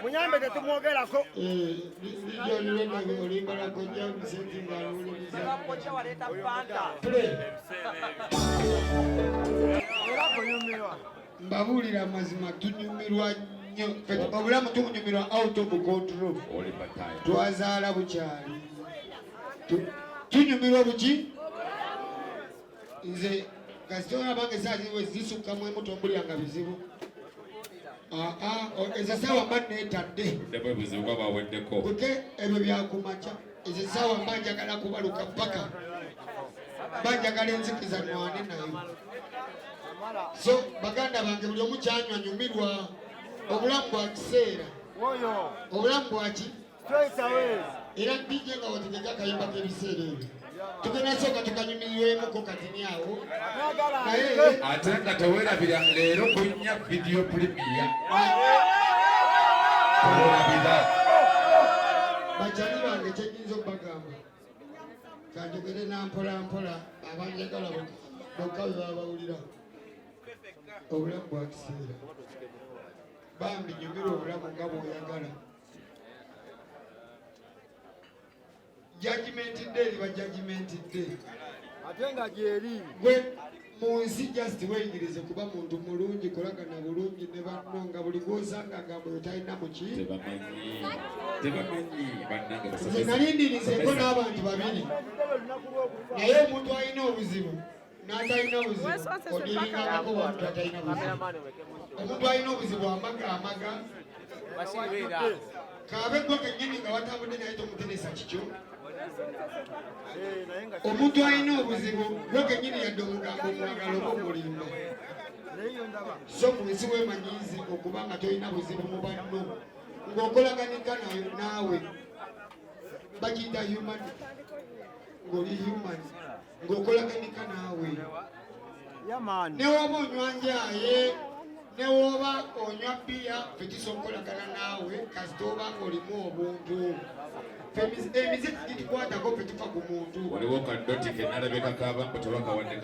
Munyambe tetumwogerako. Lijolulenda oluyimba lwa kojja Musenti ng'aluwuliriza. Kojja waleeta Fanta. Play. Era kunyumirwa. Mbabuulira amazima, tunyumirwa nnyo. Ffe obulamu tubunyumirwa out of control. Oliver time. Twazaala bukyali. Tunyumirwa buki? Nze kasita olabanga esaawa ziwe zisukka mu emu tombulira bizibu. Aa, ezo saawa mba neetadde. Ddemu ebuzibu bwa baweddeko. Kuke ebyo byakumakya. Ezo saawa mba njagala kubaluka paka mba njagala enzikiza nwane nayo. So baganda bange, buli omu kyanywa nyumirwa. Obulamu bwa kiseera. Woyo. Obulamu bwaki? Straight away. Era DJ, nga wategeka akayimba k'ebiseera ebyo, tugenda sooka tukanyumirirwemuko katini awo. Mwagala. Naye Ate nga teweerabira, leero kunya video premiere. Teweerabira. Bakyali bange, kyenyinza okubagamba, kanjogere nampola mpola, abanjagala bokka bwe baba bawulira. Obulamu bwa kiseera. Bambi nyumira obulamu nga bw'oyagala. Judgment day eriba judgment day. Ate nga gyeri. Gwe mu nsi just weeyigirize kuba muntu mulungi, kolagana bulungi ne banno, nga buli gwosanga agamba oyo talina muki. Tebamanyi. Tebamanyi bannange. Nze Basomesa. nalindirizeeko n'abantu babiri, Olunaku lw'okufa. naye omuntu alina obuzibu n'atalina buzibu odiringangako bantu atalina buzibu. Omuntu alina obuzibu amaga amaga kaabe gwe kennyini nga watambudde naye tomuteresa kikyo. Eh, naye nga Omuntu alina obuzibu gwe kennyini yadde omugambo omwagala oba omulimba. Naye yo ndaba. So mu nsi weemanyiize okuba nga tolina buzibu mu banno, ng'okolaganika naawe bakiyita human, ng'oli human, ng'okolaganika naawe. Yeah man. Ne woba onywa njaye, ne woba onywa bbiya, ffe tusobola okukolagana naawe kasita oba ng'olimu obuntu. Ffe emiziki gitukwatako, ffe tufa ku muntu. Waliwo kadoti ke nalabeka kabambo tebakawadde.